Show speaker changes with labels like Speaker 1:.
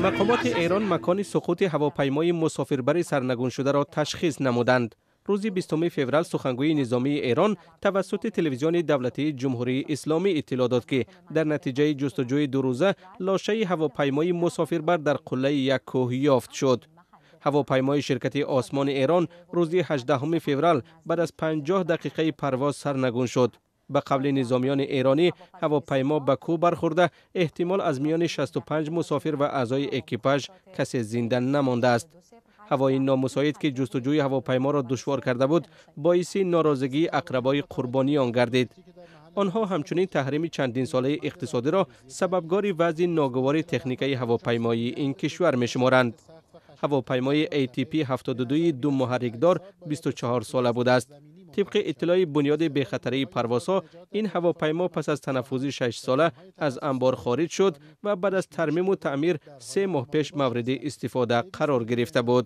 Speaker 1: Мақомоти Эрон макони суқути ҳавопаймои мусофирбари сарнагуншударо ташхис намуданд. Рӯзи 20 феврал сухангӯи низомии Эрон тавассути телевизиони давлатии Ҷумҳурии Исломӣ иттилоъ дод, ки дар натиҷаи ҷустуҷӯи дурӯза лошаи ҳавопаймои мусофирбар дар қуллаи як кӯҳ ёфт шуд. Ҳавопаймои ширкати Осмони Эрон рӯзи 18 феврал баъд аз 50 дақиқаи парвоз сарнагун шуд. Ба қавли низомиёни эронӣ, ҳавопаймо ба кӯҳ бархӯрда, эҳтимол аз миёни 65 мусофир ва аъзои экипаж касе зинда намондааст. Ҳавои номусоид, ки ҷустуҷӯи ҳавопайморо душвор карда буд, боиси норозигии ақрабои қурбониён гардид. Онҳо ҳамчунин таҳрими чандинсолаи иқтисодиро сабабгори вазъи ногувори техникаи ҳавопаймоии ин кишвар мешуморанд. Ҳавопаймои ATP 72 ду муҳаррикдор 24 сола будааст. Тибқи иттилои Бунёди бехатарии парвозҳо, ин ҳавопаймо пас аз танаффузи 6-сола аз анбор хориҷ шуд ва баъд аз тармиму таъмир 3 моҳ пеш мавриди истифода қарор гирифта буд.